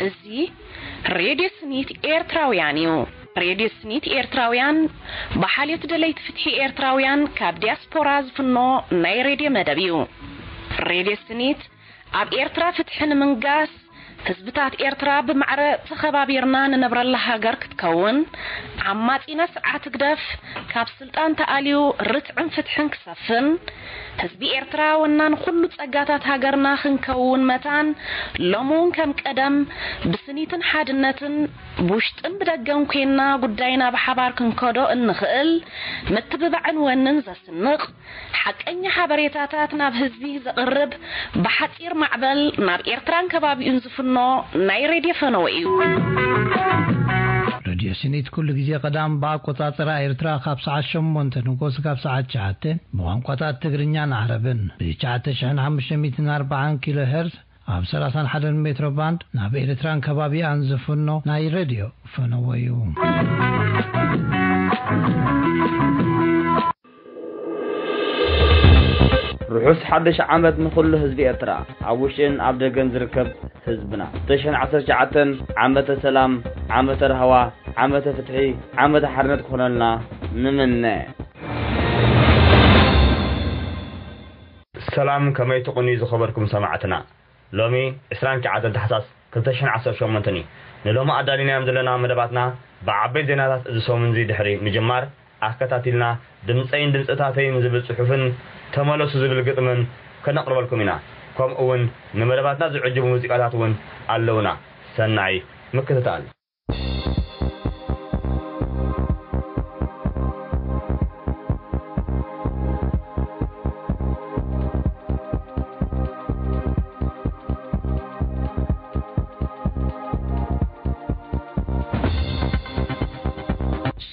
እዚ ሬድዮ ስኒት ኤርትራውያን እዩ። ሬድዮ ስኒት ኤርትራውያን ብሓልዮት ደለይቲ ፍትሒ ኤርትራውያን ካብ ዲያስፖራ ዝፍኖ ናይ ሬድዮ መደብ እዩ። ሬድዮ ስኒት ኣብ ኤርትራ ፍትሒ ንምንጋስ፣ ህዝብታት ኤርትራ ብማዕረ ተኸባቢርና ንነብረላ ሃገር ክትከውን፣ ዓማጺና ስርዓት ህግደፍ ካብ ስልጣን ተኣልዩ ርትዕን ፍትሕን ክሰፍን፣ ህዝቢ ኤርትራ ወናን ኩሉ ጸጋታት ሃገርና ክንከውን መታን፣ ሎሚ እውን ከም ቀደም ብስኒትን ሓድነትን ብውሽጥን ብደገን ኮይና ጉዳይና ብሓባር ክንከዶ እንኽእል ምትብባዕን ወንን ዘስንቕ፣ ሓቀኛ ሓበሬታታት ናብ ህዝቢ ዘቕርብ፣ ብሓጺር ማዕበል ናብ ኤርትራን ከባቢኡን ዝፍኖ ናይ ሬድዮ ፈነወ እዩ። ሬድዮ ስኒት ኩሉ ግዜ ቀዳም ብኣቆጻጽራ ኤርትራ ካብ ሰዓት ሸሞንተ ንጎስ ካብ ሰዓት ትሽዓተ ብቋንቋታት ትግርኛን ዓረብን ብ ትሽዓተ ሽሕን ሓሙሽተ ሚእትን ኣርባዓን ኪሎ ሄርዝ ኣብ ሰላሳን ሓደን ሜትሮ ባንድ ናብ ኤርትራን ከባቢኣን ዝፍኖ ናይ ሬድዮ ፈነወ እዩ። ርሑስ ሓድሽ ዓመት ንኹሉ ህዝቢ ኤርትራ፣ ኣብ ውሽጥን ኣብ ደገን ዝርከብ ህዝብና። ተሽሕን ዓሰርተ ትሽዓተን ዓመተ ሰላም፣ ዓመተ ራህዋ፣ ዓመተ ፍትሒ፣ ዓመተ ሓርነት ክኾነልና ንምነ። ሰላም፣ ከመይ ትቑኒ ዝኸበርኩም ሰማዕትና? ሎሚ ዕስራን ትሽዓተን ታሕሳስ ክልተ ሽሕን ዓሰርተ ሸሞንተን እዩ። ንሎሚ ኣዳሊናዮም ዘለና መደባትና ብዓበይቲ ዜናታት እዚ ሰሙን እዚ ድሕሪ ምጅማር፣ ኣከታቲልና ድምጸይን ድምጽታተይን ዝብል ጽሑፍን ተመለሱ ዝብል ግጥምን ከነቕርበልኩም ኢና። ከምኡ እውን ንመደባትና ዝዕጅቡ ሙዚቃታት እውን ኣለውና። ሰናይ ምክትታል።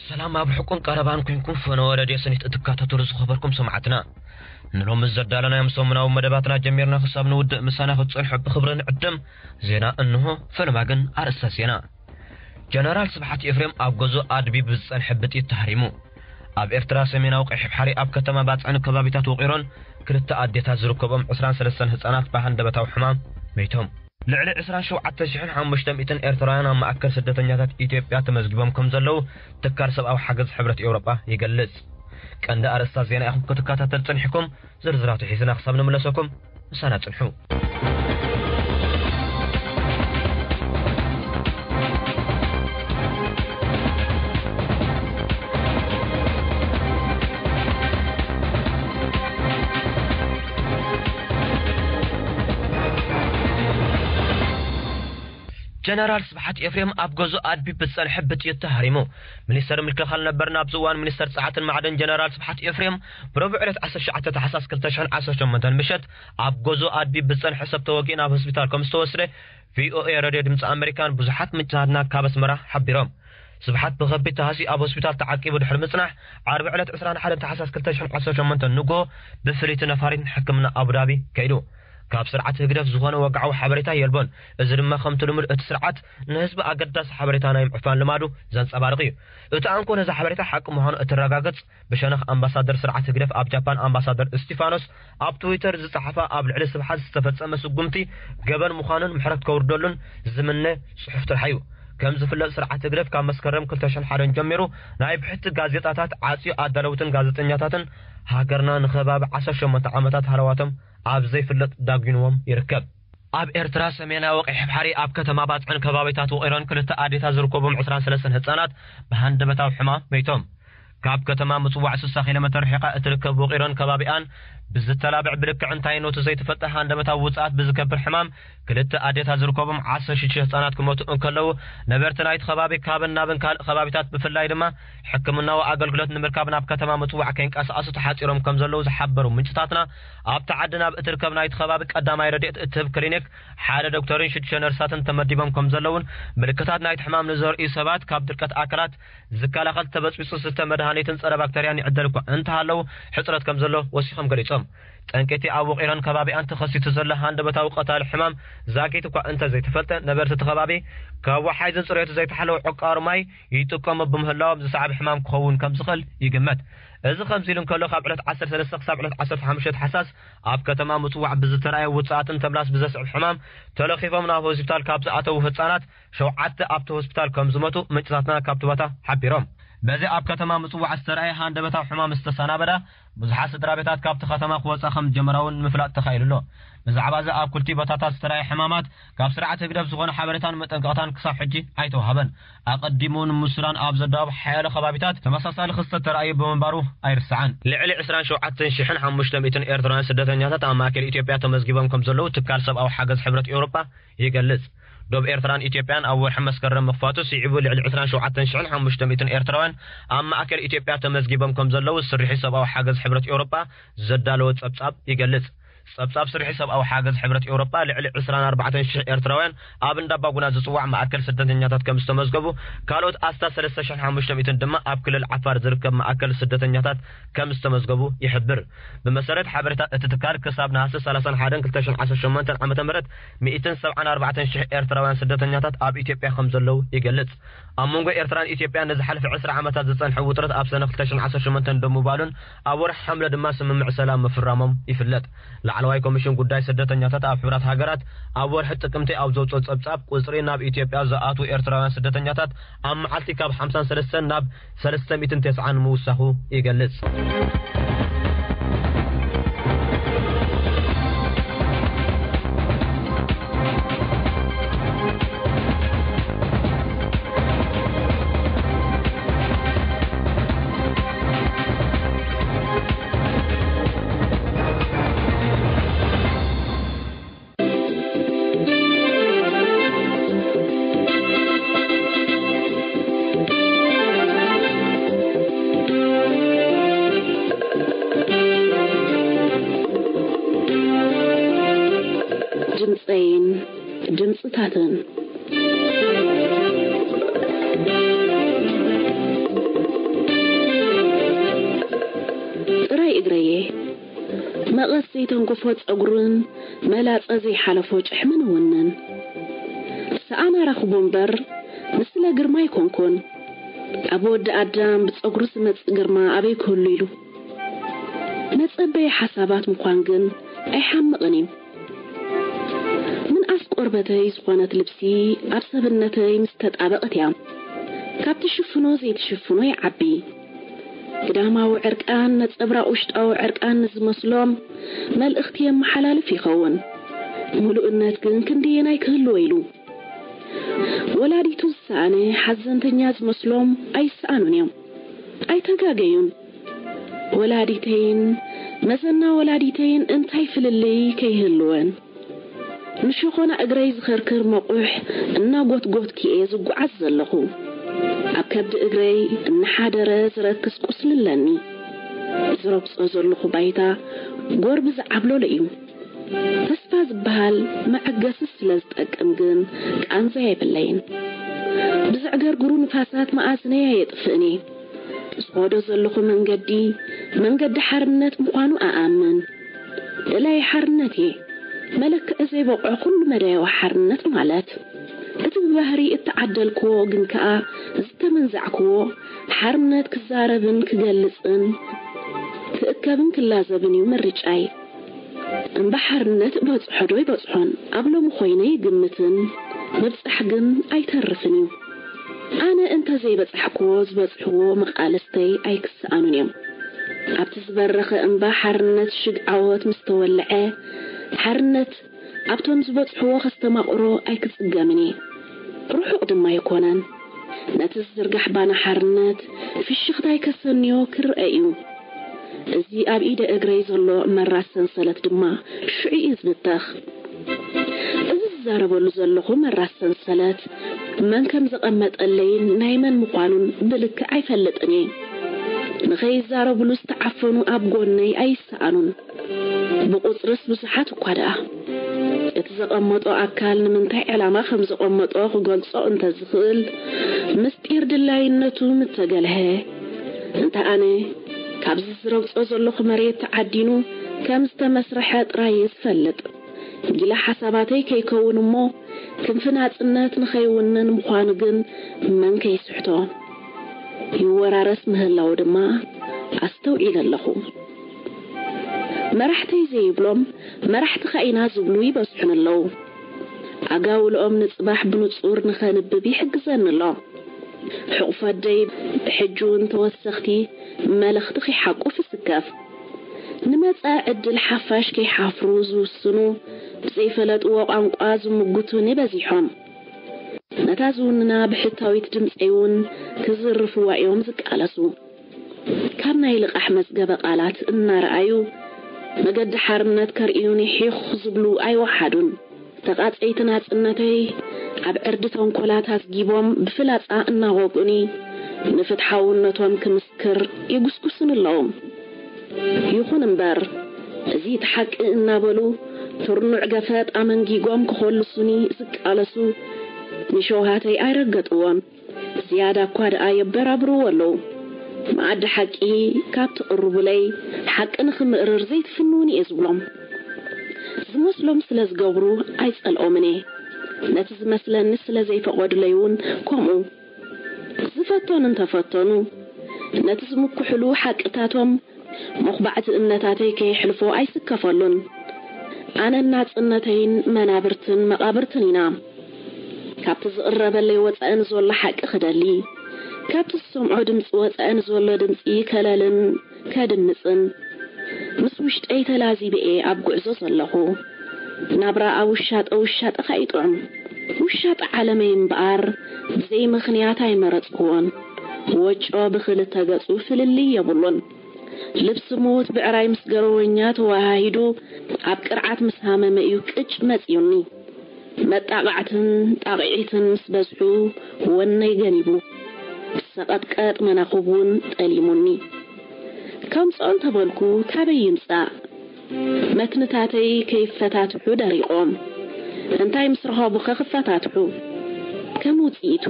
ሰላም ኣብ ሕቁን ቀረባን ኮንኩም ፈነወ ረድዮ ስኒት እትካታተሉ ዝኸበርኩም ሰማዕትና፣ ንሎሚ ዘዳለናዮም ሰሙናዊ መደባትና ጀሚርና ክሳብ ንውድእ ምሳና ክትጸንሑ ብኽብሪ ንዕድም። ዜና እንሆ። ፈለማ ግን ኣርእስታት ዜና። ጀነራል ስብሓት ኤፍሬም ኣብ ገዝኡ ኣድቢቡ ዝጸንሐ ብጥይት ተሃሪሙ። ኣብ ኤርትራ ሰሜናዊ ቀይሕ ባሕሪ ኣብ ከተማ ባጽዕን ከባቢታት ውቒሮን ክልተ ኣዴታት ዝርከቦም ዕስራን ሰለስተን ህጻናት ብሃንደበታዊ ሕማም መይቶም። ልዕሊ ዕስራን ሸውዓተ ሽሕን ሓሙሽተ ሚእትን ኤርትራውያን ኣብ ማእከል ስደተኛታት ኢትዮጵያ ተመዝጊቦም ከም ዘለዉ ትካል ሰብኣዊ ሓገዝ ሕብረት ኤውሮጳ ይገልጽ። ቀንዲ ኣርእስታት ዜና ኢኹም ክትከታተል ጸኒሕኩም። ዝርዝራቱ ሒዝና ክሳብ ንምለሰኩም ምሳና ጽንሑ። ጀነራል ስብሓት ኤፍሬም ኣብ ገዝኡ ኣድቢቡ ብዝጸንሐ ብጥይት ተሃሪሙ። ሚኒስተር ምክልኻል ነበር፣ ናብዚ እዋን ሚኒስተር ጸዓትን ማዕድን ጀነራል ስብሓት ኤፍሬም ብረቡዕ ዕለት ዓሰርተ ትሽዓተ ታሕሳስ ክልተ ሽሕን ዓሰርተ ሸሞንተን ምሸት ኣብ ገዝኡ ኣድቢቡ ብዝጸንሐ ሰብ ተወጊኡ ናብ ሆስፒታል ከም ዝተወስደ ቪኦኤ ሬድዮ ድምጺ ኣመሪካን ብዙሓት ምንጭታትና ካብ ኣስመራ ሓቢሮም። ስብሓት ብኸቢድ ተሃስዩ ኣብ ሆስፒታል ተዓቂቡ ድሕሪ ምጽናሕ፣ ዓርቢ ዕለት ዕስራን ሓደን ታሕሳስ ክልተ ሽሕን ዓሰርተ ሸሞንተን ንግሆ ብፍልይቲ ነፋሪት ንሕክምና ኣቡዳቢ ከይዱ። ካብ ስርዓት ህግደፍ ዝኾነ ወግዓዊ ሓበሬታ የልቦን። እዚ ድማ ከምቲ ልሙድ እቲ ስርዓት ንህዝቢ ኣገዳሲ ሓበሬታ ናይ ምዕፋን ልማዱ ዘንጸባርቕ እዩ። እቲ ኣንኮ ነዚ ሓበሬታ ሓቂ ምዃኑ እተረጋግጽ ብሸነኽ ኣምባሳደር ስርዓት ህግደፍ ኣብ ጃፓን ኣምባሳደር እስቲፋኖስ ኣብ ትዊተር ዝጸሓፋ ኣብ ልዕሊ ስብሓት ዝተፈጸመ ስጉምቲ ገበን ምዃኑን ምሕረት ከውርደሉን ዝምነ ጽሑፍ ጥራሕ እዩ። ከም ዝፍለጥ ስርዓት ህግደፍ ካብ መስከረም ክልተ ሽሕን ሓደን ጀሚሩ ናይ ብሕቲ ጋዜጣታት ዓጽዩ ኣዳለውትን ጋዜጠኛታትን ሃገርና ንኸባቢ ዓሰርተ ሸሞንተ ዓመታት ሃለዋቶም ኣብ ዘይፍለጥ ዳጒንዎም ይርከብ። ኣብ ኤርትራ ሰሜናዊ ቀይሕ ባሕሪ ኣብ ከተማ ባጽዕን ከባቢታት ውቒሮን ክልተ ኣዴታት ዝርከቦም ዕስራን ሰለስተን ህጻናት ብሃንደበታዊ ሕማም መይቶም። ካብ ከተማ ምጽዋዕ ስሳ ኪሎ ሜተር ርሒቓ እትርከብ ውቒሮን ከባቢኣን ብዝተላብዕ ብልክዕ እንታይነቱ ዘይተፈልጠ ሃንደበታዊ ውጽኣት ብዝገብር ሕማም ክልተ ኣዴታት ዝርከቦም ዓሰርተ ሽዱሽተ ህጻናት ክሞቱ እንከለዉ፣ ነበርቲ ናይቲ ከባቢ ካብን ናብን ካልእ ከባቢታት ብፍላይ ድማ ሕክምናዊ ኣገልግሎት ንምርካብ ናብ ከተማ ምጽዋዕ ከይንቀሳቐሱ ተሓጺሮም ከም ዘለዉ ዝሓበሩ ምንጭታትና፣ ኣብቲ ዓዲ ናብ እትርከብ ናይቲ ከባቢ ቀዳማይ ረድኤት እትህብ ክሊኒክ ሓደ ዶክተርን ሽዱሽተ ነርሳትን ተመዲቦም ከም ዘለዉን ምልክታት ናይቲ ሕማም ንዘርእዩ ሰባት ካብ ድርቀት ኣካላት ዝከላኸል ተበጽቢጹ ዝስተ መድሃኒት መድሃኒትን ጸረ ባክተርያን ይዕደል እኳ እንተሃለዉ፣ ሕጽረት ከም ዘሎ ወሲኾም ገሊጾም። ጠንቂ እቲ ኣብ ውቕሮን ከባቢኣን ተኸሲቱ ዘሎ ሃንደበታዊ ቀታሊ ሕማም ዛጊት እኳ እንተዘይተፈልጠ፣ ነበርቲ እቲ ከባቢ ካብ ወሓይዝን ጽሬቱ ዘይተሓለወ ዕቋር ማይ ይጥቀሙ ብምህላዎም ዝሰዕብ ሕማም ክኸውን ከም ዝኽእል ይግመት። እዚ ከምዚ ኢሉ እንከሎ፣ ካብ ዕለት ዓሰርተ ሰለስተ ክሳብ ዕለት ዓሰርተ ሓሙሽተ ታሕሳስ ኣብ ከተማ ምጽዋዕ ብዝተራእየ ውጽኣትን ተምላስ ብዘስዕብ ሕማም ተለኺፎም ናብ ሆስፒታል ካብ ዝኣተዉ ህጻናት ሸውዓተ ኣብቲ ሆስፒታል ከም ዝሞቱ ምንጭታትና ካብቲ ቦታ ሓቢሮም። በዚ ኣብ ከተማ ምጽዋዕ ዝተራእየ ሃንደበታዊ ሕማም ዝተሰናበዳ ብዙሓት ስድራ ቤታት ካብቲ ከተማ ክወጻ ከም ዝጀመራ እውን ንምፍላጥ ተኻኢሉ ኣሎ። ብዛዕባ እዚ ኣብ ክልቲኡ ቦታታት ዝተራእየ ሕማማት ካብ ስርዓት ህግደፍ ዝኾነ ሓበሬታን መጠንቀቕታን ክሳብ ሕጂ ኣይተዋህበን። ኣቐዲሙ እውን ምስ ሱዳን ኣብ ዘዳወብ ሓያሎ ከባቢታት ተመሳሳሊ ክስተት ተራእዩ ብምንባሩ ኣይርሳዕን። ልዕሊ ዕስራን ሸውዓተን ሽሕን ሓሙሽተ ሚእትን ኤርትራውያን ስደተኛታት ኣብ ማእከል ኢትዮጵያ ተመዝጊቦም ከም ዘለዉ ትካል ሰብኣዊ ሓገዝ ሕብረት ኤውሮጳ ይገልጽ። ዶብ ኤርትራን ኢትዮጵያን ኣብ ወርሒ መስከረም ምኽፋቱ ስዒቡ ልዕሊ ዕስራን ሸውዓተን ሽሕን ሓሙሽተ ሚእትን ኤርትራውያን ኣብ ማእከል ኢትዮጵያ ተመዝጊቦም ከም ዘለዉ ስርሒት ሰብኣዊ ሓገዝ ሕብረት ኤውሮጳ ዘዳለወ ጸብጻብ ይገልጽ። ጸብጻብ ስርሒት ሰብኣዊ ሓገዝ ሕብረት ኤውሮጳ ልዕሊ ዕስራን ኣርባዕተን ሽሕ ኤርትራውያን ኣብ እንዳ ባጉና ዝጽዋዕ ማእከል ስደተኛታት ከም ዝተመዝገቡ፣ ካልኦት ኣስታት ሰለስተ ሽሕን ሓሙሽተ ሚእትን ድማ ኣብ ክልል ዓፋር ዝርከብ ማእከል ስደተኛታት ከም ዝተመዝገቡ ይሕብር። ብመሰረት ሓበሬታ እቲ ትካል፣ ክሳብ ነሃሰ ሰላሳን ሓደን ክልተ ሽሕን ዓሰርተ ሸሞንተን ዓመተ ምህረት ሚእትን ሰብዓን ኣርባዕተን ሽሕ ኤርትራውያን ስደተኛታት ኣብ ኢትዮጵያ ከም ዘለዉ ይገልጽ። ኣብ መንጎ ኤርትራን ኢትዮጵያን ንዝሓለፈ ዕስራ ዓመታት ዝጸንሐ ውጥረት ኣብ ሰነ ክልተ ሽሕን ዓሰርተ ሸሞንተን ደው ምባሉን ኣብ ወርሒ ሓምለ ድማ ስምምዕ ሰላም ምፍራሞም ይፍለጥ። ላዕለዋይ ኮሚሽን ጉዳይ ስደተኛታት ኣብ ሕቡራት ሃገራት ኣብ ወርሒ ጥቅምቲ ኣብ ዘውጽኦ ጸብጻብ፣ ቁጽሪ ናብ ኢትዮጵያ ዝኣትዉ ኤርትራውያን ስደተኛታት ኣብ መዓልቲ ካብ ሓምሳን ሰለስተን ናብ ሰለስተ ሚእትን ተስዓን ምውሳኹ ይገልጽ። ድምፀይን ድምፅታትን። ጥራይ እግረየ መቐስ ዘይተንከፎ ጸጉርን መላጸ ዘይሓለፎ ጭሕምን እውንን። ሰኣን ኣራኽቦ እምበር፣ ንስለ ግርማ ኣይኮንኩን። ኣብ ወዲ ኣዳም ብጸጉሩ ዝመጽእ ግርማ ኣበይ ክህሉ ኢሉ? መጸበዪ ሓሳባት ምዃን ግን ኣይሓምቕን እዩ። ምንኣስ ቆርበተይ ዝኾነት ልብሲ ኣብ ሰብነተይ ምስ ተጣበቐት እያ። ካብ ትሽፍኖ ዘይትሽፍኖ ይዓቢ። ግዳማዊ ዕርቃን ነጸብራቕ ውሽጣዊ ዕርቃን ንዝመስሎም መልእኽቲ የመሓላልፍ ይኸውን። ምሉእነት ግን ክንደየናይ ክህልዎ ኢሉ? ወላዲቱ ዝሰኣነ ሓዘንተኛ ዝመስሎም ኣይሰኣኑን እዮም። ኣይተጋገዩን። ወላዲተይን መዘና ወላዲተይን እንታይ ፍልልይ ከይህልወን። ንሸኾና እግረይ ዝኸርክር መቑሕ እናጎትጎትኩ እየ ዝጓዓዝ ዘለኹ። ኣብ ከብዲ እግረይ እናሓደረ ዝረክስ ቁስሊ ኣለኒ። ዝረግጾ ዘለኹ ባይታ ጎርቢ ዝዓብለሎ እዩ። ተስፋ ዝበሃል መዐገሲ ስለ ዝጠቅም ግን ቃንዛ የብለይን። ብዘዕገርግሩ ንፋሳት መኣዝነይ ኣየጥፍእን እየ። ዝኸዶ ዘለኹ መንገዲ፣ መንገዲ ሓርነት ምዃኑ እኣምን። ደላይ ሓርነት እየ። መለክዒ ዘይበቕዖ ኩሉ መዳያዊ ሓርነት ማለት፣ እቲ ብባህሪ እተዓደልክዎ ግን ከኣ ዝተመንዛዕክዎ ሓርነት ክዛረብን ክገልጽን፣ ክእከብን ክላዘብን እዩ ምርጫይ። እምባ ሓርነት በጽሖ ዶ ይበጽሖን ኣብ ሎሚ ኮይነ ይግምትን፣ ምብጻሕ ግን ኣይተርፍን እዩ። ኣነ እንተ ዘይበጻሕክዎ ዝበጽሕዎ መቓልስተይ ኣይክሰኣኑን እዮም። ኣብቲ ዝበረኸ እምባ ሓርነት ሽግ ዓወት ምስ ተወልዐ፣ ሓርነት ኣብቶም ዝበጽሕዎ ከስተማቕሮ ኣይክጽገምን እየ። ርሑቕ ድማ ኣይኮነን። ነቲ ዝዝርጋሕ ባና ሓርነት ፍሽኽታይ ከሰንዮ ክረአ እዩ። እዚ ኣብ ኢደ እግረይ ዘሎ መራስ ሰንሰለት ድማ ሽዑ እዩ ዝብተኽ። እዚ ዝዛረበሉ ዘለኹ መራስ ሰንሰለት መን ከም ዘቐመጠለይን ናይ መን ምዃኑን ብልክዕ ኣይፈልጥን እየ። ንኸይዛረብሉ ዝተዓፈኑ ኣብ ጎነይ ኣይሰኣኑን። ብቑጽርስ ብዙሓት እኳ ደኣ። እቲ ዘቐመጦ ኣካል ንምንታይ ዕላማ ከም ዘቐመጦ ክገልጾ እንተዝኽእል፣ ምስጢር ድላይነቱ ምተገልሀ። እንተ ኣነ ካብዚ ዝረግጾ ዘለኹ መሬት ተዓዲኑ ከም ዝተመስርሐ ጥራይ እየ ዝፈልጥ። ጊላ ሓሳባተይ ከይከውን እሞ፣ ክንፊ ናጽነት ንኸይውንን ምዃኑ ግን መን ከይስሕቶ። ይወራረስ ምህላው ድማ ኣስተውዒለ ኣለኹ። መራሕተይ ዘይብሎም መራሕትኻ ኢና ዝብሉ ይበዝሑን ኣለዉ። ኣጋውልኦም ንጽባሕ ብንጹር ንኸንብብ ይሕግዘኒ ኣሎ። ሕቑፎደይ ብሕጂ እውን ተወሰኽቲ መልእኽቲ ከይሓቁፍ ይስከፍ። ንመጻኢ ዕድል ሓፋሽ ከይሓፍሩ ዝውስኑ፣ ብዘይፈለጥዎ ቋንቋ ዝምጉቱኒ በዚሖም። ነታ ዝውንና ብሕታዊት ድምጸይ እውን ክዝርፍዋ እዮም ዝቃለሱ። ካብ ናይ ልቓሕ መዝገበ ቃላት እናረኣዩ፣ መገዲ ሓርነት ከርእዩኒ ሒኽ ዝብሉ ኣይወሓዱን። ተቓጸይቲ ናጽነተይ ኣብ ዕርዲ ተንኮላት ኣዝጊቦም ብፍላጻ እናወጉኒ፣ ንፍትሓውነቶም ክምስክር ይጉስጉሱኒ ኣለዉ። ይኹን እምበር፣ እዚ እቲ ሓቂ እናበሉ፣ ትርኑዕ ገፈጥ ኣመንጊጎም ክኾልሱኒ ዝቃለሱ ንሸውሃተይ ኣይረገጥዎን። ዝያዳ እኳ ደኣ የበራብርዎ ኣለዉ። መኣዲ ሓቂ ካብ ትቕርቡለይ፣ ሓቂ ንኽምእርር ዘይትፍንዉኒ እየ ዝብሎም። ዝመስሎም ስለ ዝገብሩ ኣይጸልኦምን እየ። ነቲ ዝመስለኒ ስለ ዘይፈቐዱለይ እውን ከምኡ። ዝፈተኑ እንተፈተኑ፣ ነቲ ዝምክሕሉ ሓቅታቶም፣ መኹባዕቲ እምነታተይ ከየሕልፎ ኣይስከፈሉን። ኣነን ናጽነተይን መናብርትን መቓብርትን ኢና። ካብቲ ዝቕረበለይ ወጻኢ ንዘሎ ሓቂ ክደሊ፣ ካብቲ ዝሰምዖ ድምጺ ወጻኢ ንዘሎ ድምጺ ከለልን ከድምጽን፣ ምስ ውሽጠይ ተላዚበ እየ ኣብ ጉዕዞ ዘለኹ። ናብራ ኣብ ውሻጠ ውሻጠ ኸይጥዑም። ውሻጠ ዓለመይ እምበኣር ብዘይ ምኽንያት ኣይመረጽክዎን። ወጮ ብኽልተ ገጹ ፍልልይ የብሉን። ልብሲ ምዉት ብዕራይ ምስ ገረወኛ ተወሃሂዱ ኣብ ቅርዓት ምስ ሃመመ እዩ ቅጭ መጺኡኒ። መጣቓዕትን ጣቕዒትን ምስ በዝሑ ወነይ ገኒቡ። ሰቐጥቀጥ መናኹብ እውን ጠሊሙኒ። ከምጽኦ እንተበልኩ ካበይ ይምጻእ? መትንታተይ ከይፈታትሑ ደሪቖም። እንታይ ምስ ረኸቡኸ ክፈታትሑ? ከም ውጽኢቱ፣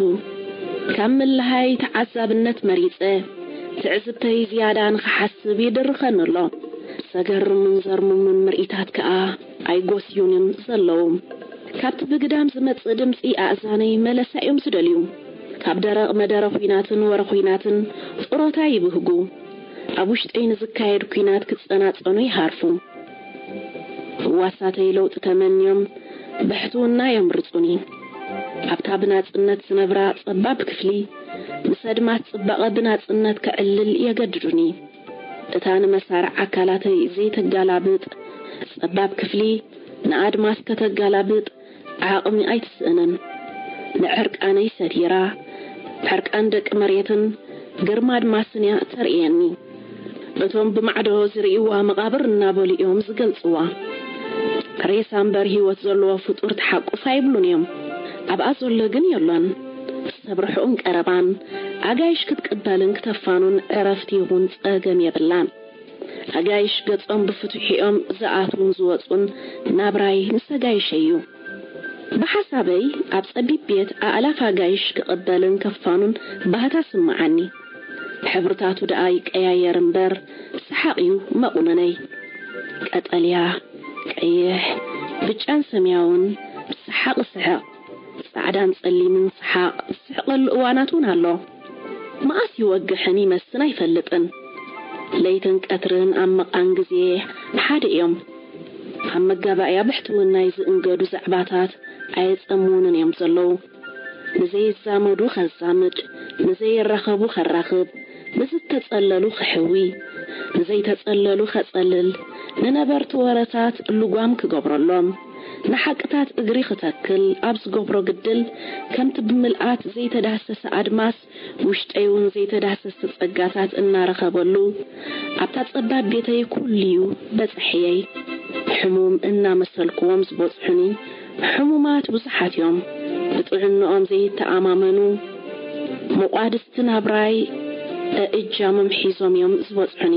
ካብ ምልሃይ ተዓዛብነት መሪጸ፣ ትዕዝብተይ ዝያዳ ንኽሓስብ ይድርኸኒ ኣሎ። ዘገርሙን ዘርምሙን ምርኢታት ከኣ ኣይጎስዩንን ዘለዉ። ካብቲ ብግዳም ዝመጽእ ድምጺ ኣእዛነይ መለሳ እዮም ዝደልዩ። ካብ ደረቕ መደረ ኲናትን ወረ ኲናትን ጥሮታ ይብህጉ። ኣብ ውሽጠይ ንዝካየድ ኲናት ክጸናጸኑ ይሃርፉ። ህዋሳተይ ለውጢ ተመንዮም ብሕትውና የምርጹኒ። ኣብታ ብናጽነት ዝነብራ ጸባብ ክፍሊ፣ ምስ ኣድማስ ጽባቐ ብናጽነት ከዕልል የገድዱኒ። እታ ንመሳርዕ ኣካላተይ ዘይተጋላብጥ ጸባብ ክፍሊ፣ ንኣድማስ ከተጋላብጥ ዓቕሚ ኣይትስእንን። ንዕርቃነይ ሰቲራ፣ ዕርቃን ደቂ መሬትን ግርማ ኣድማስን እያ ተርእየኒ። እቶም ብማዕዶ ዝርእይዋ መቓብር እናበሉ እዮም ዝገልጽዋ። ሬሳ እምበር ህይወት ዘለዎ ፍጡር ተሓቁፍ ኣይብሉን እዮም። ኣብኣ ዘሎ ግን የሎን። ሰብ ርሑቕን ቀረባን፣ ኣጋይሽ ክትቅበልን ክተፋኑን ዕረፍቲ ይኹን ጸገም የብላን። ኣጋይሽ ገጾም ብፍትሒኦም ዝኣትዉን ዝወጹን ናብራይ ምስ ኣጋይሸይ እዩ። ብሓሳበይ ኣብ ጸቢብ ቤት ኣእላፍ ኣጋይሽ ክቕበልን ከፋኑን ባህታ ስምዓኒ። ሕብርታቱ ደኣ ይቀያየር እምበር ሰሓቕ እዩ መቑነነይ። ቀጠልያ፣ ቀይሕ፣ ብጫን ሰማያውን ሰሓቕ ስሕቕ። ጻዕዳን ጸሊምን ሰሓቕ ዝስሕቐሉ እዋናት እውን ኣሎ። መኣስ ይወግሕን ይመስን ኣይፈልጥን። ለይትን ቀትርን ኣብ መቓን ግዜ ሓደ እዮም። ኣብ መጋባእያ ብሕትውናይ ዝእንገዱ ዛዕባታት ኣየጸምዉንን እዮም ዘለዉ። ንዘይዛመዱ ከዛምድ፣ ንዘይራኸቡ ከራኽብ፣ ንዝተጸለሉ ከሕዊ፣ ንዘይተጸለሉ ከጸልል፣ ንነበርቲ ወረታት ልጓም ክገብረሎም፣ ንሓቅታት እግሪ ክተክል ኣብ ዝገብሮ ግድል፣ ከምቲ ብምልኣት ዘይተዳህሰሰ ኣድማስ፣ ውሽጠይ እውን ዘይተዳህሰሰ ጸጋታት እናረኸበሉ፣ ኣብታ ጸባብ ቤተይ ኩሉ'ዩ በጻሕየይ። ሕሙም እናመሰልክዎም ዝበጽሑኒ ሕሙማት ብዙሓት እዮም። ብጥዕንኦም ዘይተኣማመኑ፣ መቋድስቲ ናብራይ ኣእጃሞም ሒዞም እዮም ዝበጽሑኒ።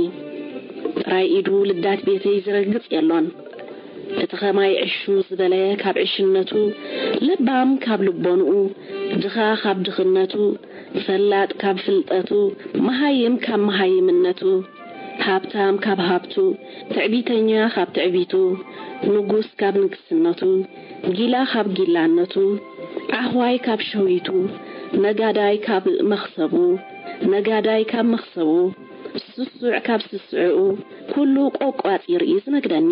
ጥራይ ኢዱ ልዳት ቤተይ ዝረግጽ የሎን። እቲ ኸማይ ዕሹ ዝበለ ካብ ዕሽነቱ፣ ለባም ካብ ልቦንኡ፣ ድኻ ካብ ድኽነቱ፣ ፈላጥ ካብ ፍልጠቱ፣ መሃይም ካብ መሃይምነቱ፣ ሃብታም ካብ ሃብቱ፣ ትዕቢተኛ ካብ ትዕቢቱ፣ ንጉስ ካብ ንግስነቱ፣ ጊላ ካብ ጊላነቱ፣ ዓኽዋይ ካብ ሸዊቱ፣ ነጋዳይ ካብ መኽሰቡ፣ ነጋዳይ ካብ መኽሰቡ፣ ስሱዕ ካብ ስስዕኡ፣ ኩሉ ቆቋጺሩ እዩ ዝነግደኒ።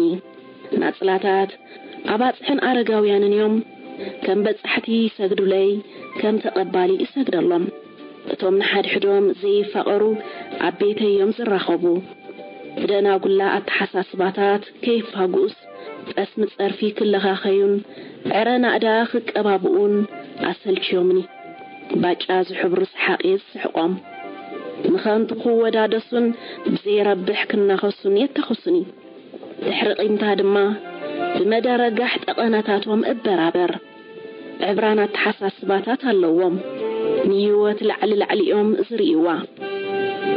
ናጽላታት ኣባጽሕን ኣረጋውያንን እዮም። ከም በጻሕቲ ይሰግዱለይ፣ ከም ተቐባሊ እሰግደሎም። እቶም ንሓድሕዶም ዘይፋቐሩ ኣብ ቤተይ እዮም ዝራኸቡ። ብደናጉላ ኣተሓሳስባታት ከይፋጉኡስ፣ ጠስሚ ጸርፊ ክለኻኸዩን ዕረ ናእዳ ክቀባብኡን ኣሰልችዮምኒ። ባጫ ዝሕብሩ ሰሓቕ እየ ዝስሕቖም። ንኸንቱ ክወዳደሱን ብዘይረብሕ ክናኸሱን የተኹሱኒ። ድሕሪ ቂምታ ድማ ብመደረጋሕ ጠቐነታቶም እበራበር። ዕብራን ኣተሓሳስባታት ኣለዎም። ንህይወት ላዕሊ ላዕሊኦም ዝርእይዋ።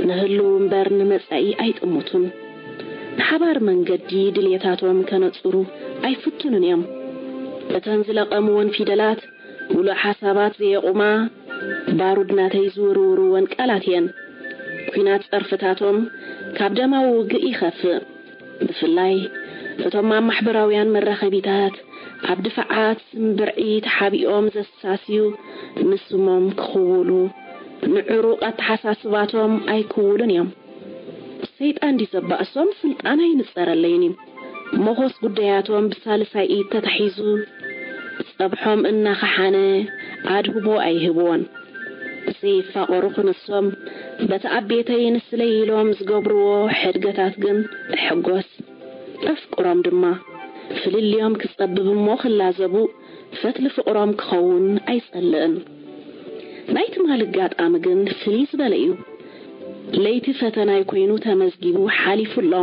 ንህልው እምበር ንመጻኢ ኣይጥምቱን። ንሓባር መንገዲ ድልየታቶም ከነጽሩ ኣይፍትኑን እዮም። እተን ዝለቐምወን ፊደላት፣ ምሉእ ሓሳባት ዘየቑማ፣ ባሩድ ናተይ ዝውርውርወን ቃላት እየን። ኲናት ጸርፍታቶም ካብ ደማዊ ውግእ ይኸፍእ። ብፍላይ እቶም ኣብ ማሕበራውያን መራኸቢታት ኣብ ድፋዓት ስም ብርዒ ተሓቢኦም ዘሳስዩ፣ ንስሞም ክኽውሉ፣ ንዕሩቕ ኣተሓሳስባቶም ኣይክውሉን እዮም። ሰይጣን ድዩ ዘባእሶም? ስልጣን ኣይንጸረለይን እዩ። መኾስ ጉዳያቶም ብሳልሳይ ኢድ ተታሒዙ፣ ጸብሖም እናኸሓነ ኣድህቦ ኣይህብዎን። ዘይፋቐሩ ክንሶም፣ በቲ ኣብ ቤተይ ንስለይ ኢሎም ዝገብርዎ ሕድገታት ግን እሕጎስ። ኣፍቅሮም ድማ፣ ፍልልዮም ክጸብብ እሞ ክላዘቡ፣ ፈትሊ ፍቕሮም ክኸውን ኣይጸልእን። ናይ ትማሊ ኣጋጣሚ ግን ፍልይ ዝበለ እዩ። ለይቲ ፈተናይ ኮይኑ ተመዝጊቡ ሓሊፉ ኣሎ።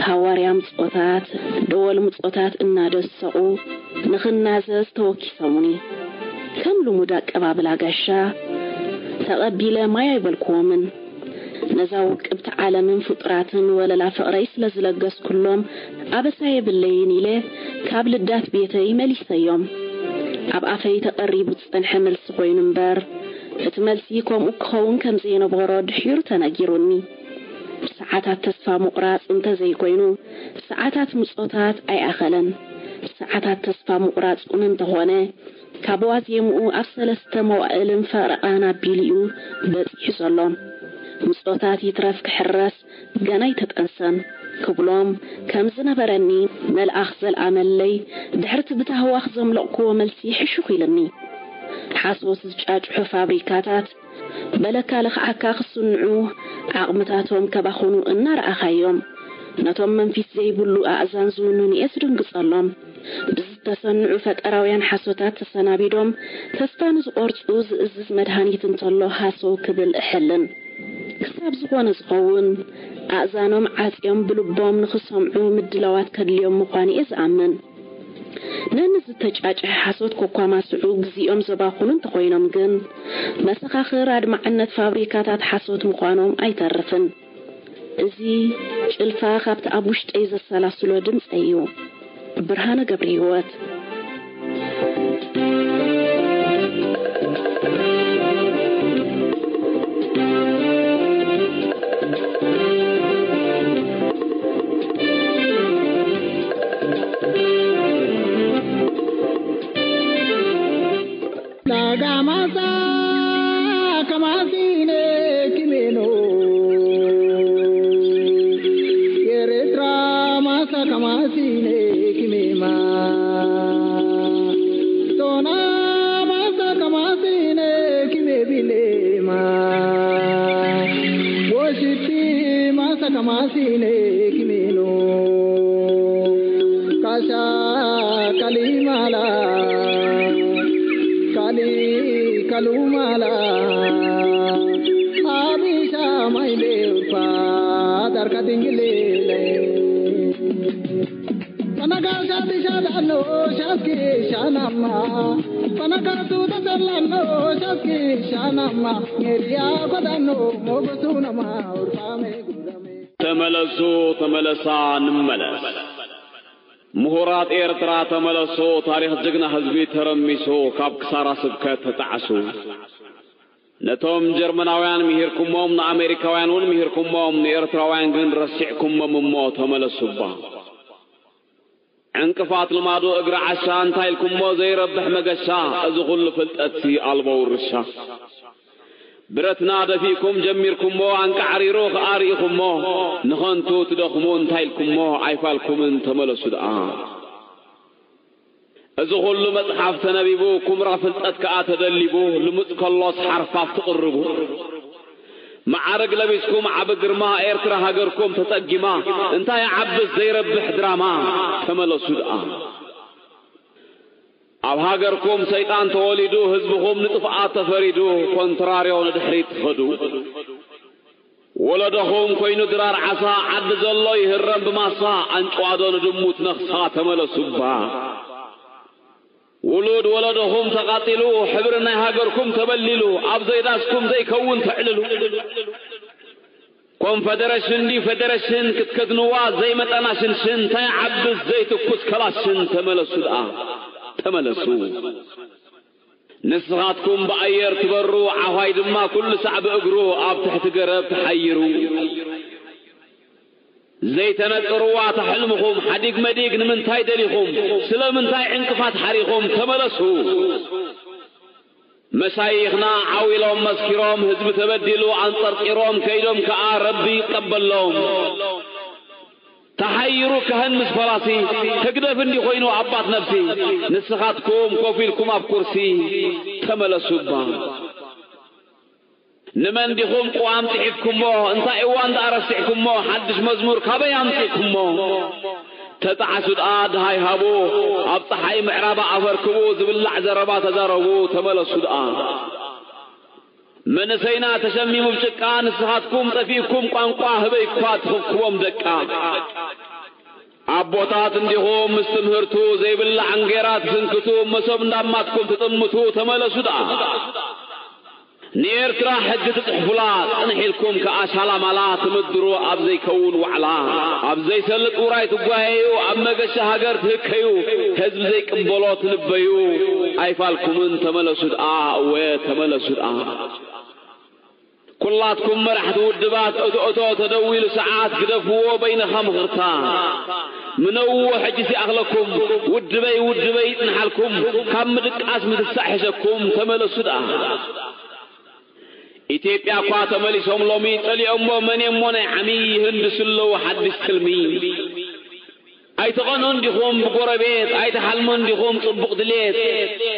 ሃዋርያ ምጾታት፣ ደወል ምጾታት እናደሰቑ ንኽናዘዝ ተወኪሶሙኒ። ከም ልሙድ ኣቀባብላ ጋሻ ተቐቢለ ማይ ኣይበልክዎምን። ነዛ ውቅብቲ ዓለምን ፍጡራትን ወለላ ፍቕረይ ስለ ዝለገስኩሎም ኣበሳ የብለይን ኢለ ካብ ልዳት ቤተይ መሊሰዮም። ኣብ ኣፈይ ተቐሪቡ ዝጸንሐ መልሲ ኮይኑ እምበር፣ እቲ መልሲ ከምኡ ክኸውን ከም ዘይነበሮ ድሒሩ ተነጊሩኒ። ሰዓታት ተስፋ ምቑራጽ እንተ ዘይኮይኑ፣ ሰዓታት ምጾታት ኣይኣኸለን። ሰዓታት ተስፋ ምቑራጽ እውን እንተኾነ፣ ካብ ዋዜምኡ ኣብ ሰለስተ መዋእልን ፈረቓን ኣቢሉ እዩ በጺሑ ዘሎ። ምጾታት ይትረፍ ክሕረስ ገና ኣይተጠንሰን ክብሎም ከም ዝነበረኒ መልኣኽ ዘልኣመለይ፣ ድሕርቲ ብታህዋኽ ዘምለቕክዎ መልሲ ሕሹኽ ኢልኒ። ሓሶት ዝጫጭሑ ፋብሪካታት በለካ ልኽዓካ ክስንዑ ዓቕምታቶም ከባኽኑ እናረኣኻዮም፣ ነቶም መንፊት ዘይብሉ ኣእዛን ዝውንኑ እየ ዝድንግጸሎም። ብዝተሰንዑ ፈጠራውያን ሓሶታት ተሰናቢዶም ተስፋ ንዝቖርጹ ዝእዝዝ መድሃኒት እንተሎ ሃሰው ክብል እሕልን። ክሳብ ዝኾነ ዝኸውን ኣእዛኖም ዓጽዮም ብልቦም ንኽሰምዑ ምድላዋት ከድልዮም ምዃኑ እየ ዝኣምን። ነንዝተጫጭሐ ሓሶት ኮኳማስዑ ግዜኦም ዘባኽኑ እንተኾይኖም ግን፣ መሰኻኽር ኣድማዕነት ፋብሪካታት ሓሶት ምዃኖም ኣይተርፍን። እዚ ጭልፋ ካብቲ ኣብ ውሽጠይ ዘሰላስሎ ድምጸይ እዩ። ብርሃነ ገብረህይወት። Daga masa kamasine kimeno. Eretra masa kamasine kimema. Tona masa kamasine kimebilema. Woshiti masa kamasine kimeno. Kasha kalimala, kali kalumala. Abisha maile upa darka dingilele. Panaka shati shalano shaski shanama. Panaka suda shalano shaski shanama. Ngeriya kodano mogosunama urpame gurame. ተመለሱ፣ ተመለሳ፣ ንመለስ። ምሁራት ኤርትራ ተመለሱ፣ ታሪኽ ጅግና ህዝቢ ተረሚሱ፣ ካብ ክሳራ ስብከት ተጣዕሱ። ነቶም ጀርመናውያን ምሂርኩሞም፣ ንኣሜሪካውያን እውን ምሂርኩሞም፣ ንኤርትራውያን ግን ረሲዕኩሞም እሞ ተመለሱባ። ዕንቅፋት ልማዱ እግሪ ዓሻ፣ እንታይ ኢልኩሞ ዘይረብሕ መገሻ፣ እዚ ኩሉ ፍልጠትሲ ኣልቦ ውርሻ። ብረትና ደፊእኩም ጀሚርኩሞ፣ ኣንቃዕሪሩ ኸኣ ርኢኹሞ፣ ንኸንቱ ትደኽሙ እንታይ ኢልኩሞ፣ ኣይፋልኩምን ተመለሱ ደኣ። እዚ ኩሉ መጽሓፍ ተነቢቡ፣ ኩምራ ፍልጠት ከኣ ተደሊቡ፣ ልሙጽ ከሎስ ሓርፋፍ ትቕርቡ። መዓርግ ለቢስኩም ዓቢ ግርማ፣ ኤርትራ ሃገርኩም ተጸጊማ፣ እንታይ ዓብስ ዘይረብሕ ድራማ፣ ተመለሱ ደኣ። ኣብ ሃገርኩም ሰይጣን ተወሊዱ፣ ህዝብኹም ንጥፍኣት ተፈሪዱ፣ ኮንትራርዮ ንድሕሪት ትኸዱ። ወለዶኹም ኮይኑ ድራር ዓሳ፣ ዓዲ ዘሎ ይህረም ብማሳ፣ ኣንጭዋዶ ንድሙ ትነኽሳ፣ ተመለሱባ። ውሉድ ወለዶኹም ተቓጺሉ፣ ሕብሪ ናይ ሃገርኩም ተበሊሉ፣ ኣብ ዘይዳስኩም ዘይከውን ተዕልሉ። ኮንፈደረሽን ድዩ ፈደረሽን ክትከድንዋ ዘይመጠና ሽንሽን፣ እንታይ ዓብስ ዘይትኩስ ከላሽን፣ ተመለሱ ደኣ፣ ተመለሱ። ንስኻትኩም ብኣየር ትበሩ፣ ዓዃይ ድማ ኩሉ ሳዕ ብእግሩ ኣብ ትሕቲ ገረብ ተሓይሩ። ዘይተነጽርዋ እታ ሕልምኹም፣ ሓዲግ መዲግ ንምንታይ ደሊኹም? ስለምንታይ ዕንቅፋት ሓሪኹም? ተመለሱ። መሻይኽና ዓው ኢሎም መስኪሮም፣ ህዝቢ ተበዲሉ ኣንጸርጺሮም፣ ከይዶም ከኣ ረቢ ይቀበሎም። ተሓይሩ ካህን ምስ ፈላሲ፣ ህግደፍ እንዲ ኮይኑ ኣባት ነፍሲ። ንስኻትኩም ኮፍ ኢልኩም ኣብ ኩርሲ፣ ተመለሱ እባ። ንመን ዲኹም ቅዋም ጽሒፍኩሞ? እንታይ እዋን ደኣ ረሲዕኩሞ? ሓድሽ መዝሙር ካበይ ኣምጺእኩሞ? ተጣዓሱ ደኣ ድሃይ ሃቡ፣ ኣብ ጸሓይ ምዕራባ ኣፈርክቡ፣ ዝብላዕ ዘረባ ተዛረቡ፣ ተመለሱ ደኣ። መንእሰይና ተሸሚሙ ብጭቃ፣ ንስኻትኩም ጠፊእኩም ቋንቋ፣ ህበይ እኳ ትኽብክቦም ደቃ። ኣቦታት እንዲኹም ምስ ትምህርቱ፣ ዘይብላዕ እንጌራ ትስንክቱ፣ መሶብ እንዳማትኩም ትጥምቱ፣ ተመለሱ ደኣ። ንኤርትራ ሕጊ ትጽሕፉላ፣ ጽንሕ ኢልኩም ከኣ ሻላማላ ትምድሩ ኣብ ዘይከውን ዋዕላ። ኣብ ዘይሰልጥ ውራይ ትጓየዩ፣ ኣብ መገሻ ሃገር ትህከዩ፣ ህዝቢ ዘይቅበሎ ትልበዩ። ኣይፋልኩምን ተመለሱ ደኣ፣ እወ ተመለሱ ደኣ። ኩላትኩም መራሕቲ ውድባት፣ እቶ እቶ ተደዊሉ ሰዓት ግደፍዎ በይንኻ ምኽርታ። ምነውዎ ሕጂ ሲኣኽለኩም፣ ውድበይ ውድበይ ይጽንሓልኩም፣ ካብ ምድቃስ ምትሳእ ሕሸኩም፣ ተመለሱ ደኣ። ኢትዮጵያ እኳ ተመሊሶም ሎሚ ጸሊኦሞ መን እሞ ናይ ዓሚ ይህንድሱ ኣለዉ ሓድሽ ትልሚ። ኣይትቐንኡን ዲኹም ብጎረቤት፣ ኣይትሓልሙን ዲኹም ጽቡቕ ድሌት፣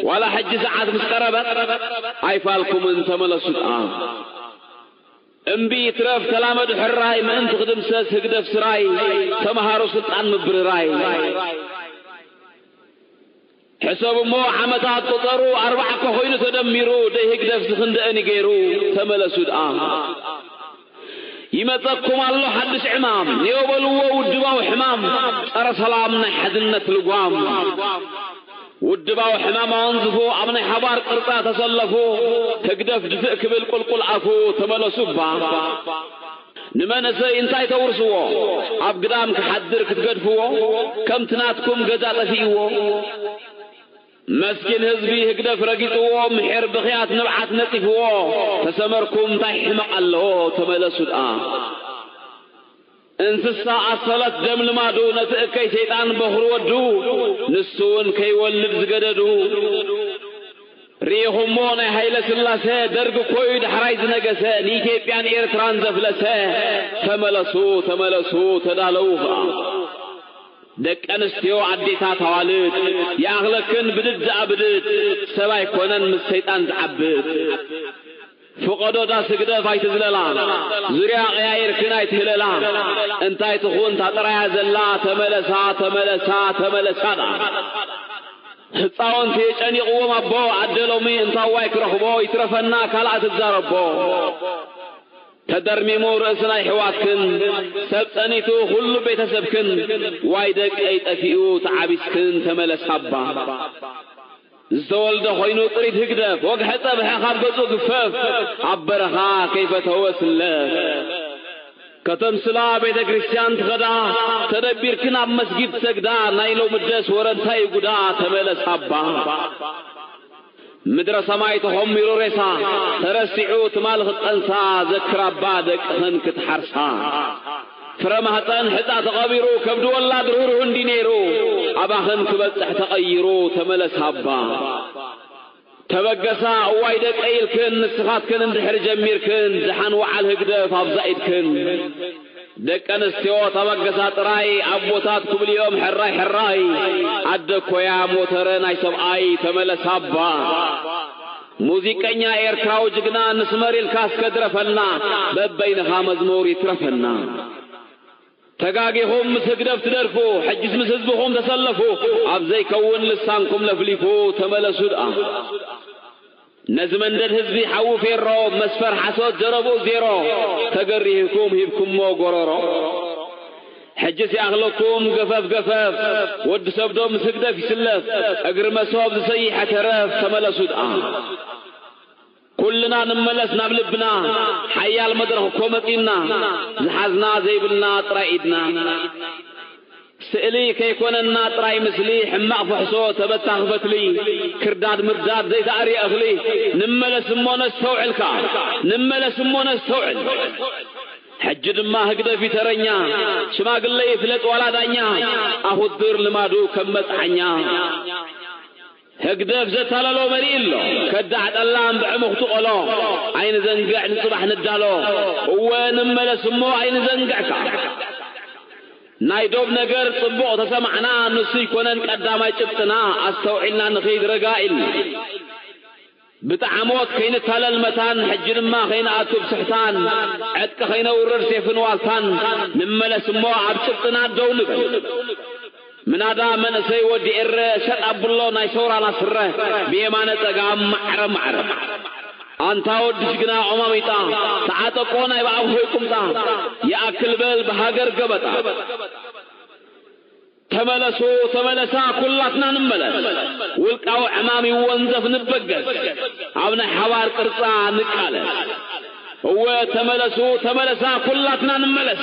ዋላ ሕጂ ሰዓት ምስ ቀረበት ኣይፋልኩምን ተመለሱ ደኣ። እምቢ ይትረፍ ተላመዱ ሕራይ፣ ምእንቲ ክድምሰስ ህግደፍ ስራይ፣ ተመሃሩ ስልጣን ምብርራይ። ሕሰቡ እሞ ዓመታት ቁጸሩ፣ ኣርባዓ እኮ ኮይኑ ተደሚሩ፣ ደይ ህግደፍ ዝኽንደአኒ ገይሩ፣ ተመለሱ ደኣ። ይመጸኩም ኣሎ ሓድሽ ዕማም፣ ንዮ በልዎ ውድባዊ ሕማም፣ ጸረ ሰላም ናይ ሓድነት ልጓም። ውድባዊ ሕማም ኣወንዝፉ፣ ኣብ ናይ ሓባር ቅርጻ ተሰለፉ፣ ህግደፍ ድፍእ ክብል ቁልቁል ኣፉ፣ ተመለሱ እባ። ንመንእሰይ እንታይ ተውርስዎ? ኣብ ግዳም ክሓድር ክትገድፍዎ? ከምቲ ናትኩም ገዛ ጠፊእዎ? መስኪን ህዝቢ ህግደፍ ረጊጽዎ፣ ምሒር ብኽያት ንብዓት ነጺፍዎ። ተሰመርኩም እንታይ ሕመቕ ኣለዎ? ተመለሱ ደኣ። እንስሳ ኣሰለት ደም ልማዱ፣ ነቲ እከይ ሰይጣን በኹሪ ወዱ፣ ንሱ እውን ከይወልድ ዝገደዱ። ርኢኹሞ ናይ ሃይለ ስላሴ፣ ደርግ እኮ እዩ ዳሕራይ ዝነገሰ፣ ንኢትዮጵያን ኤርትራን ዘፍለሰ። ተመለሱ፣ ተመለሱ፣ ተዳለዉ ኸኣ። ደቂ ኣንስትዮ ኣዴታት ኣዋልድ፣ ይኣኽለክን ብድድ ደኣ ብድድ፣ ሰብ ኣይኮነን ምስ ሰይጣን ዝዓብድ። ፍቐዶ ዳስ ህግደፍ ኣይትዝለላ፣ ዙርያ ቀያይርክን ኣይትህለላ። እንታይ ትኹን እታ ጥራያ ዘላ፣ ተመለሳ፣ ተመለሳ፣ ተመለሳ ደኣ። ህፃውንቲ ጨኒቕዎም ኣቦ ኣደ ሎሚ፣ እንታዋይ ክረኽቦ፣ ይትረፈና ካልኣ ትዛረቦ። ተደርሚሙ ርእሲ ናይ ኣሕዋትክን፣ ሰብ ጸኒቱ ኩሉ ቤተሰብክን፣ ዋይ ደቀይ ጠፊኡ ተዓቢስክን፣ ተመለሳ እባ። ዝተወልደ ኮይኑ ጥሪት ህግደፍ፣ ወግሐ ጸብሐ ካብ ገጹ ግፈፍ፣ ኣብ በረኻ ከይፈተወ ስለፍ። ከተምስላ ቤተ ክርስቲያን ትኸዳ፣ ተደቢርክን ኣብ መስጊድ ትሰግዳ፣ ናይ ሎሚ ደስ ወረ እንታይ እዩ ጉዳ፣ ተመለሳ እባ። ምድረ ሰማይ ተኾሚሩ ሬሳ፣ ተረሲዑ ትማል ክትጠንሳ፣ ዘክራባ ደቅኽን ክትሓርሳ። ፍረ ማህፀን ሕፃ ተቐቢሩ፣ ከብዲ ወላድ ርህሩህ እንዲ ነይሩ፣ ኣባኽን ክበፅሕ ተቐይሩ፣ ተመለስ ኣባ። ተበገሳ እዋይ ደቀይ ኢልክን፣ ንስኻትክን እንድሕር ጀሚርክን፣ ደሓን ወዓል ህግደፍ ኣብዛ ኢድክን። ደቂ ኣንስትዮ ተበገሳ ጥራይ፣ ኣቦታት ክብልዮም ሕራይ ሕራይ። ኣደ ኮያ ሞተረ ናይ ሰብኣይ፣ ተመለስ ኣባ። ሙዚቀኛ ኤርትራዊ ጅግና፣ ንስመር ኢልካ እስከ ድረፈልና፣ በበይንኻ መዝሙር ይትረፈና። ተጋጊኹም ምስ ህግደፍ ትደርፉ፣ ሕጅስ ምስ ህዝብኹም ተሰለፉ፣ ኣብ ዘይከውን ልሳንኩም ለፍሊፉ፣ ተመለሱ ደኣ። ነዚ መንደድ ህዝቢ ሓዊ ፌሮ፣ መስፈር ሓሶት ዘረብኡ ዜሮ፣ ተገሪህኩም ሂብኩሞ ጎረሮ። ሕጅስ ይኣኽለኩም ገፈፍ ገፈፍ፣ ወዲ ሰብ ዶ ምስ ህግደፍ ይስለፍ፣ እግሪ መሶብ ዝሰይሐ ተረፍ፣ ተመለሱ ደኣ። ኩልና ንመለስ ናብ ልብና፣ ሓያል መድረኽ እኮ መጺና፣ ዝሓዝና ዘይብልና ጥራይ ኢድና። ስእሊ ከይኮነና ጥራይ ምስሊ፣ ሕማቕ ፍሕሶ ተበታኺ ፈትሊ፣ ክርዳድ ምርዳድ ዘይተኣርየ እኽሊ። ንመለስ እሞ ነስተውዕል ከኣ፣ ንመለስ እሞ ነስተውዕል። ሕጂ ድማ ህግደፍ እዩ ተረኛ፣ ሽማግለ ይፍለጥ ዋላ ዳኛ፣ ኣኹድር ልማዱ ከም መጽዓኛ። ህግደፍ ዘታለሎ መሪእ ኣሎ፣ ከዳዕ ጠላም ብዕሙኽቲ ቆሎ። ኣይንዘንግዕ ንጽባሕ ንዳሎ፣ እወ ንመለስ እሞ ኣይንዘንግዕካ። ናይ ዶብ ነገር ጽቡቕ ተሰማዕና፣ ንሱ ይኮነን ቀዳማይ ጭብጥና። ኣስተውዒልና ንኺድ ረጋ ኢልና፣ ብጠዓሞት ከይንታለል መታን፣ ሕጂ ድማ ከይንኣቱ ብስሕታን። ዕጥቂ ከይነውርድ ሴፍን ዋልታን፣ ንመለስ እሞ ኣብ ጭብጥና ደው ንበል። ምናዳ መንእሰይ ወዲ ኤረ፣ ሸጥ ኣብሎ ናይ ሰውራና ስረ፣ ብየማነ ጸጋም ማዕረ ማዕረ። ኣንታ ወዲ ጅግና ኦማሚጣ፣ ተዓጠቆ ናይ ብኣፍሆይ ቁምጣ፣ ይኣክል በል ብሃገር ገበጣ። ተመለሱ፣ ተመለሳ፣ ኩላትና ንመለስ። ውልቃዊ ዕማም ይወንዘፍ ንበገስ፣ ኣብ ናይ ሓባር ቅርጻ ንቃለስ። እወ ተመለሱ፣ ተመለሳ፣ ኩላትና ንመለስ።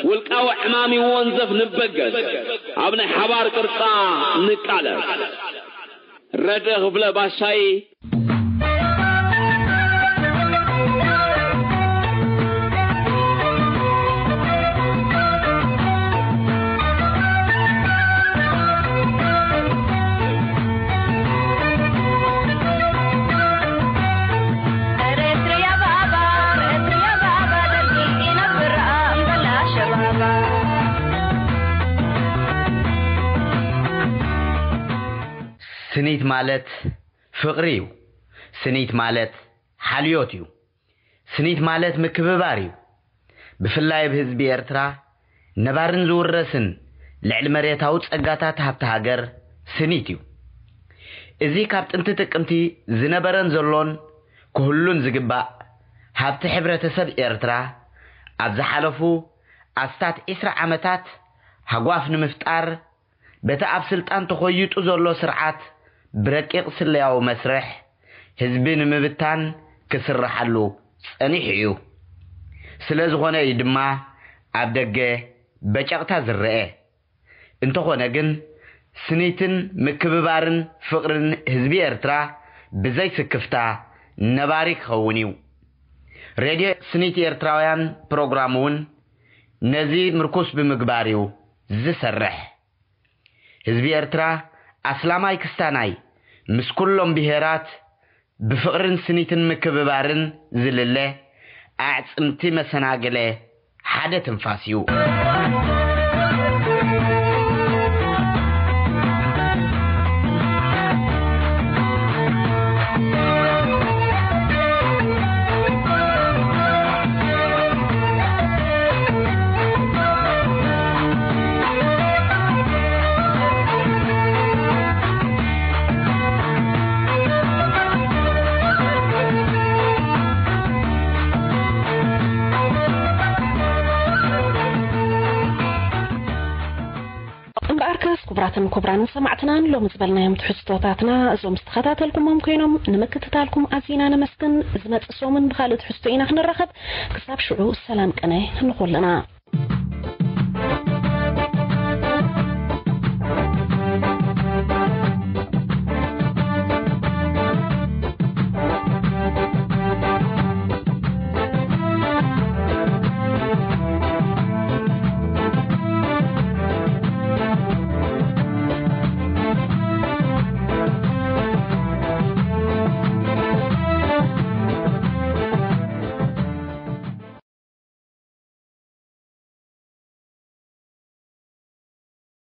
ውልቃዊ ዕማም ይወንዘፍ ንበገስ፣ ኣብ ናይ ሓባር ቅርጻ ንቃለስ። ረድእ ክፍለ ባሻይ። ስኒት ማለት ፍቕሪ እዩ። ስኒት ማለት ሓልዮት እዩ። ስኒት ማለት ምክብባር እዩ። ብፍላይ ኣብ ህዝቢ ኤርትራ ነባርን ዝውረስን ልዕሊ መሬታዊ ጸጋታት ሃብቲ ሃገር ስኒት እዩ። እዚ ካብ ጥንቲ ጥቅምቲ ዝነበረን ዘሎን ክህሉን ዝግባእ ሃብቲ ሕብረተሰብ ኤርትራ፣ ኣብ ዝሓለፉ ኣስታት ዒስራ ዓመታት ሃጓፍ ንምፍጣር፣ በቲ ኣብ ስልጣን ተኾይጡ ዘሎ ስርዓት ብረቂቕ ስለያዊ መስርሕ ህዝቢ ንምብታን ክስርሓሉ ጸኒሑ እዩ። ስለ ዝኾነ እዩ ድማ ኣብ ደገ በጨቕታ ዝረአ። እንተኾነ ግን፣ ስኒትን ምክብባርን ፍቕርን ህዝቢ ኤርትራ ብዘይ ስክፍታ ነባሪ ክኸውን እዩ። ሬድዮ ስኒት ኤርትራውያን ፕሮግራም እውን ነዚ ምርኩስ ብምግባር እዩ ዝሰርሕ። ህዝቢ ኤርትራ ኣስላማይ ክስታናይ ምስ ኩሎም ብሄራት ብፍቕርን ስኒትን ምክብባርን ዝልለ ኣዕጽምቲ መሰናግለ ሓደ ትንፋስ እዩ። እምበኣርከስ፣ ክቡራትን ክቡራንን ሰማዕትና፣ ንሎሚ ዝበልናዮም ትሕዝቶታትና እዞም ዝተኸታተልኩሞም ኮይኖም፣ ንምክትታልኩም ኣዚና ነመስግን። ዝመጽእ ሰሙን ብኻልእ ትሕዝቶ ኢና ክንራኸብ። ክሳብ ሽዑ፣ ሰላም ቅነ ንኹልና።